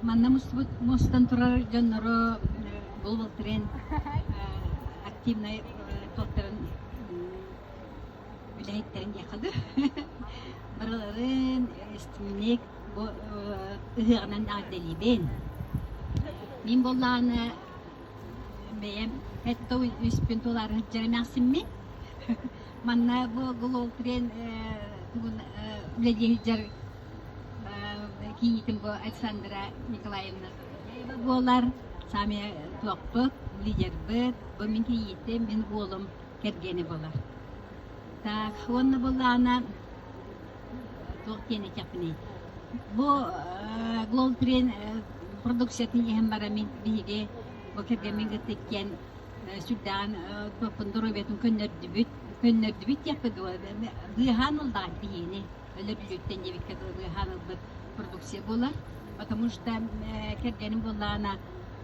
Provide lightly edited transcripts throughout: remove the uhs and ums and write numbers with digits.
Манна мустубут мустан турар дьоннору Global Trend активнай туохтарын үлэһиттэрин диэххэ дуу. Барыларын истиҥник бу ыһыаҕынан эҕэрдэлиибин. Мин буоллаҕына бэйэм эттэ үспүн туолаары сылдьар эмээхсиммин. Манна бу Global Trend тугун үлэлии сылдьар кийиитим бу Александра Николаевна буолар. Саамай туохпут, лидербыт, бу мин кийиитим, мин уолум кэргэнэ буолар. Так, уонна буоллаҕына туох диэн этиэхпиний? Бу Global Train продукциятын иһэн баран мин биһиги бу кэргэммин кытта иккиэн сүрдээҕин туохпун доруобуйатын көннөрдүбүт, көннөрдүбүт диэххэ дуо, быыһаан ыллаҕа биһигини. Өлөр Бүлүүттэн диэбиккэ дылы быыһаан ылбыт продукция буолар. Потому что кэргэним буоллаҕына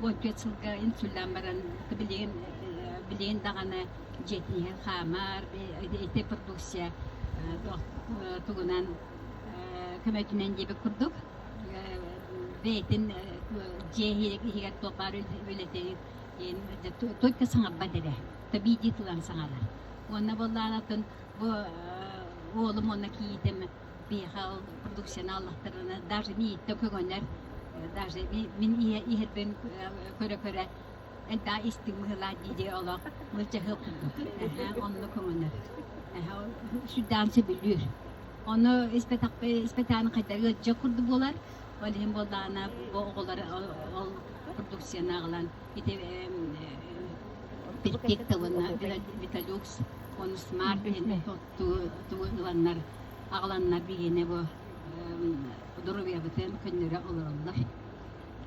14 сылга инсульдаан баран билигин билигин даҕаны дьиэтин иһин хаамар, ити продукция тугунан көмөтүнэн диэбит курдук бэйэтин дьиэ иһигэр туох баар үлэтин только саҥарбат эрэ, биирдии тылан саҥарар. Уонна буоллаҕына атын Бу уолум уонна кийиитим биһиэхэ ол продукцияны аллахтарына даже мииттэ көҥөнөр, даже мин иһэрбин көрө-көрө элбэх истиҥ быһыылаах дии-дии олох мылдьаһыах курдук. Онно көҥөнөр. Сүрдээн сөбүлүүр. Ону испэтэҕин хайдах ыалдьыах курдук буолар. Ол иһин буоллаҕына бу оҕолор ол продукцияны аҕалан ити Перфекта уонна Виталюкс уонна Смарт диэн тугу ыланнар аҕаланнар биһиэнэ бу доруобуйабытын көннөрө олороллор.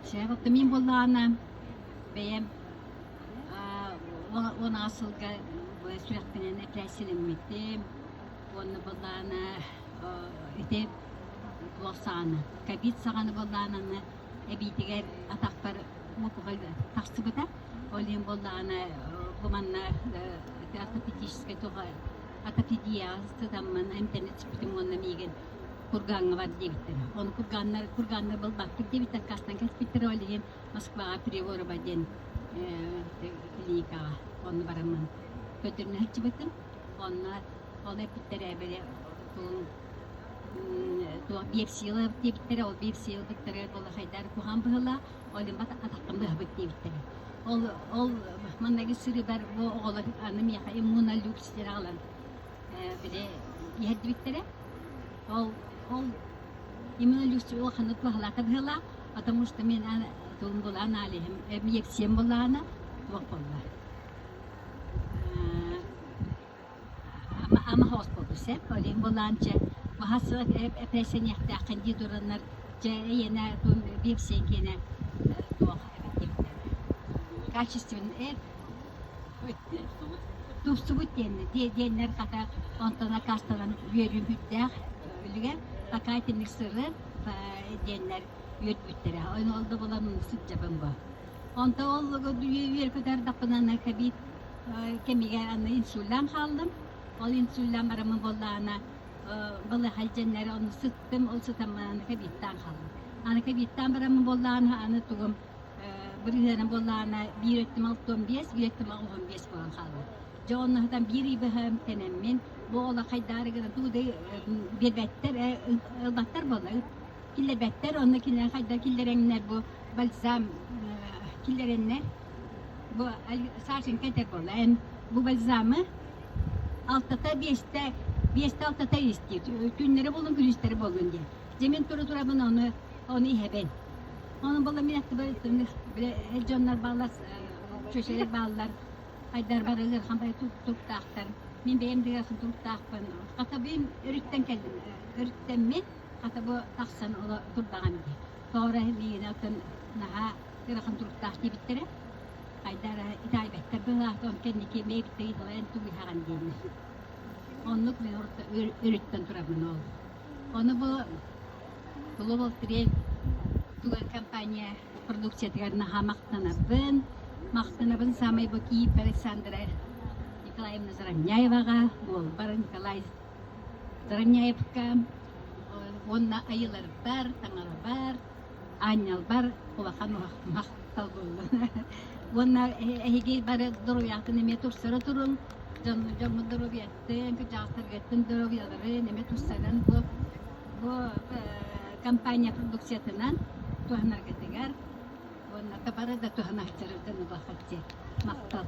Чэ, мин буоллаҕына бэйэм 16 сылга сүрэхпинэн эпэрээссийэлэммитим уонна буоллаҕына ити туох саҕана ковид саҕана буоллаҕына эбиитигэр атахпар муопуга тахсыбыта. Ол иһин буоллаҕына бу манна ортопедическай туох ортопедияҕа сытаммын эмтэнэ түспүтүм уонна миигин Кургаҥҥа бар диэбиттэрэ. Ону курганнар курганнар булбаппыт диэбиттэр, аккаастан кэлбиттэрэ. Ол иһин Москваҕа Приворова диэн клиникаҕа онно бараммын көрдөрүнэ сылдьыбытым. Онно ол эппиттэрэ били туох биопсия диэбиттэрэ, ол биопсия ылбыттара буола хайдаар куһаҕан быһыылаах, ол иһин атаххын быһабыт диэбиттэрэ. Ол ол манныгы сырыыбар бу оҕолор аны миэхэ иммунолюкс диэн аҕалан били иһэрдибиттэрэ. Ол ол иммунолюкс улаханнык туһалаата быһыылаах, потому что мин тугум буолла аналиһым биопсиям буоллаҕына туох буолла Ама соҕус буолбут сөп. Ол иһин буоллаан чэ баһа суох эпэрээссийэниэхтээххин дии тураннар дьэ эйиэнэ биопсия киэнэ туох эбит диэбиттэр. Качественный тупсубут диэннэр диэннэр хата онтон аккаастанан үөрүүм сүрдээх үлүгэр пока итинник сырыт диэннэр үөрбүттэрэ. Ол да буолан сылдьабын бу. Онтон ол үөр көтөрдөхпүнэ ковид кэмигэр аны инсульдаан хааллым. Ол инсульдаан бараммын буоллаҕына балыыһа илдьэннэр ону сыттым, ол сытаммын аны ковидтаан хааллым. Аны ковидтаан бараммын буоллаҕына аны тугум бырыһыана буоллаҕына биир өттүм 65, биир өттүм 65 буолан хаалла. Дьэ онно сытан биир ый быһа эмтэнэммин, бу олох хайдаары гынан тугу да биэрбэттэр, ылбаттар буолла киллэрбэттэр, онно кинилэр хайдах киллэрэҥнэр бу бальзам киллэрэннэр бу Сашенька этэр буолла эн бу бальзамы алтата биэстэ биэстэ алтата ис диир күннэри буоллун күнүстэри буоллун диэн дьэ мин тура турабын ону ону иһэбин ону буолла мин аттыбар эр дьоннор бааллар чүөчэлэр бааллар хайдар бары ыарахан бары туруктаахтар мин бэйэм да ыарахан туруктаахпын хата бэйэм өрүттэн кэллим өрүттэммин Хата бу тахсан оло турдаҕым дии. Тоҕо эрэ миигин оттон наһаа ыарахан туруктаах диэбиттэрэ. Хайда эрэ итэҕэйбэттэр быһыылаах, он кэнники мэйбиттэр ыйыталар эн тугу иһэҕин диэннэр. Оннук мин өрүттэн турабын ол. Ону бу Global Trade туган компания продукциятыгар наһаа махтанабын. Махтанабын саамай бу Киев Александра Николаевна Заровняеваҕа, уолбар Николай Заровняевка уонна айыларбар, таҥарабар, Аанньалбар улахан махтал буоллун. Уонна эһиги бары доруобуйаҕытын эмиэ тупсара туруҥ. Дьон дьоммут доруобуйаттын, кырдьаҕастаргыттын доруобуйаларын эмиэ тупсаран бу бу компания продукциятынан туһанаргытыгар уонна бары да туһанааччыларга махтал.